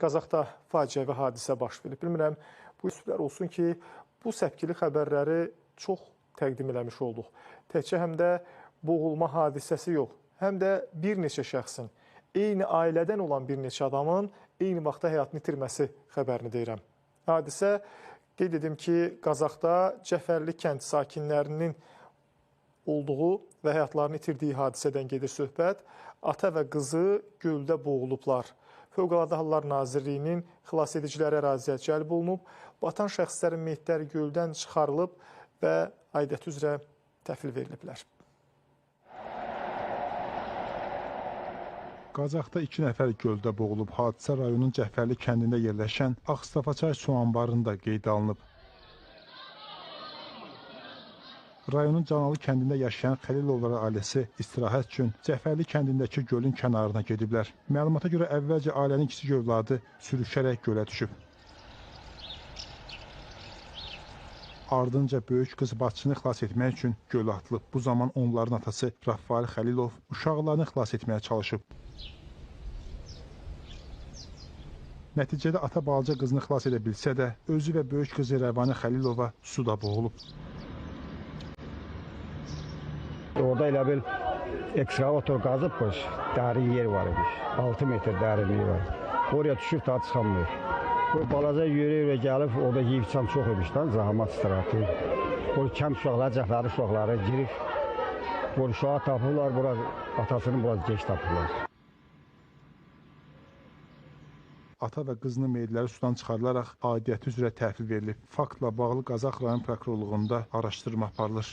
Qazaxda faciəvi hadisə baş verib. Bilmirəm, bu üstlər olsun ki, bu səpkili xəbərləri çox təqdim eləmiş olduq. Təkcə həm də boğulma hadisəsi yox, həm də bir neçə şəxsin, eyni ailədən olan bir neçə adamın eyni vaxtda həyatını itirməsi xəbərini deyirəm. Hadisə, qeyd edim ki, Qazaxda Cəfərli kənd sakinlərinin olduğu və həyatlarını itirdiyi hadisədən gedir söhbət. Ata və qızı göldə boğulublar. Fövqəladə Hallar Nazirliyinin xilasediciləri əraziyə cəlb olunub. Batan şəxslərin meyitləri göldən çıxarılıb və aidiyyəti üzrə təhvil veriliblər. Qazaxda 2 nəfər göldə boğulub. Hadisə rayonun Cəfərli kəndində yerləşən Ağstafaçay su anbarında qeydə alınıb. Rayonun Canalı kəndində yaşayan Xəlilovlar ailəsi istirahət üçün Cəfərli kəndindəki gölün kənarına gediblər. Məlumata görə əvvəlcə ailənin kiçik övladı sürüşərək gölə düşüb. Ardınca böyük qız bacısını xilas etmək üçün gölə atılıb. Bu zaman onların atası Rafael Xəlilov uşaqlarını xilas etməyə çalışıb. Nəticədə ata balaca qızını xilas edə bilsə də, özü və böyük qızı Rəvanə Xəlilova suda boğulub. Orada elə bil ekskavator qazıbmış, dərin yer var imiş, 6 metr dərinliyi var. Oraya düşüb daha çıxamıyor. Bu balaca yürü-yürü gəlib, orada yiyib-içən çox imiş, zəhmət istirahəti. O kənd uşaqları, Cəfərli uşaqları girib, bu uşağı tapıblar, bura, atasını biraz geç tapıblar. Ata və qızının meyidləri sudan çıxarılaraq aidiyyəti üzrə təhvil verilib. Faktla bağlı Qazax rayon prokurorluğunda araşdırma aparılır.